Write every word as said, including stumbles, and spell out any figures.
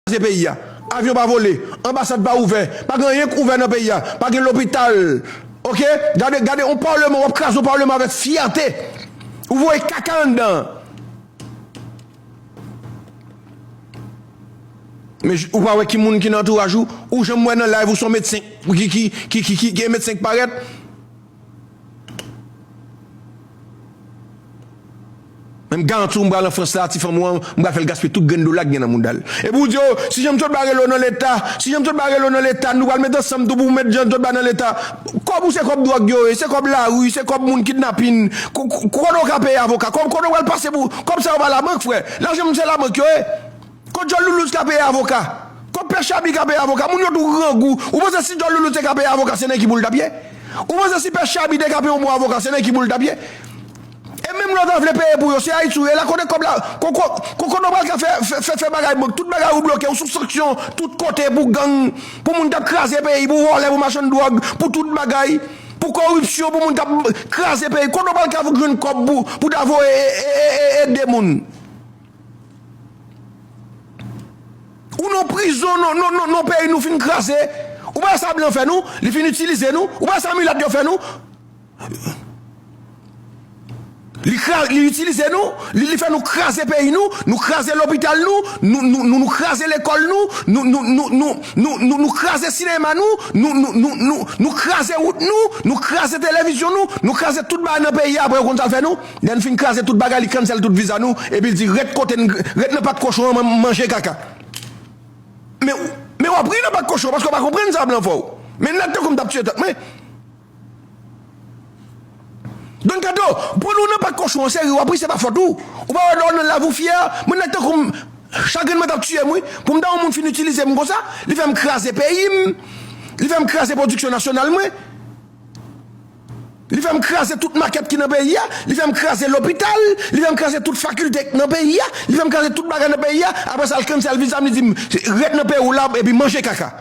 kraze peyi a. Avyon pa vole, anbasad pa ouvè, pa gen anyen k ouvè nan peyi a, pa gen lopital. Oke? Gade, gade yon palman, w ap kraze yon palman avèk fyète. Ou voye kaka anndan. Men j- ou pa wè ki moun ki nan antouraj ou? Ou janm wè nan live ou se yon medsen ki, ki, ki, ki, ki, ki gen medsen ki parèt? Men m garanti w, m pral an Frans la, ti fanm ou an, m pral fè l gaspiye tout grenn dola k gen nan mouda l. Epi w di, "O, si Jean Claude ba rele w nan leta, si Jean Claude ba rele w nan leta, nou pral met ansanm tou pou w met Jean Claude ba nan leta." Kòb ou se kòb dwòg yo ye, se kòb lari, se kòb moun kidnapin. Ko- ko- Kote w ka peye avoka? Kòb, kote w pral pase pou, kòb sa yo pa labank, frè. Lajan moun se labank yo ye. Kot Djòl Loulouz ka peye avoka? Kot Pè Chabi ka peye avoka? Moun yo tou grangou. Ou panse si Djòl Loulouz te ka peye avoka, se nan ki boul l t ap ye? Ou panse si Pè Chabi te ka peye yon bon avoka, se nan ki boul l t ap ye? E menm lè w ta vle peye pou yo, se Ayiti ou ye la, kote kòb la, ko- ko- ko- kote w pral ka fè, fè, fè, fè bagay bank, tout bagay ou bloke, ou sou sanksyon, tout kote pou gang, pou moun k ap kraze peyi, pou vòlè, pou machann dwòg, pou tout bagay, pou koripsyon, pou moun k ap kraze peyi, kote w pral ka jwenn kòb pou, pou ta voye e- e- e- e- ede moun? Ou nan prizon, nan, nan, nan, nan peyi nou fin kraze. Ou pa wè sa blan fè nou? Li fin itilize nou. Ou pa wè sa milat yo fè nou? Li kra- li itilize nou, li, li fè nou kraze peyi nou, nou kraze lopital nou, nou, nou, nou, nou kraze lekòl nou, nou, nou, nou, nou, nou, nou, nou kraze sinema nou, nou, nou, nou, nou, nou kraze wout nou, nou kraze televizyon nou, nou kraze tout bagay nan peyi a. Apre, ou konn sa l fè nou? Lè n fin kraze tout bagay, li cancel tout viza nou, epi l di, "Ret kote n, ret nan pat kochon an, man- manje kaka." Men, men w ap ri nan pat kochon, paske w pa konprann sa blan fè w. Men nèg tankou m t ap tiye tèt mwen. Don Kato, pran nou nan pat kochon an, se ri w ap ri, se pa fòt ou. Ou pa wè lè w nan lavi w fyè, mwen nèg tankou m, chagren mwen t ap tiye m, wi. Pou m ta yon moun fin itilize m konsa, li fè m kraze peyi m, li fè m kraze pwodiksyon nasyonal mwen. Li fè m kraze tout makèt ki nan peyi a, li fè m kraze lopital, li fè m kraze tout fakilte k nan peyi a, li fè m kraze tout bagay nan peyi a. Apre sa, l cancel viza m, li di m, "Ret nan peyi w la, epi manje kaka."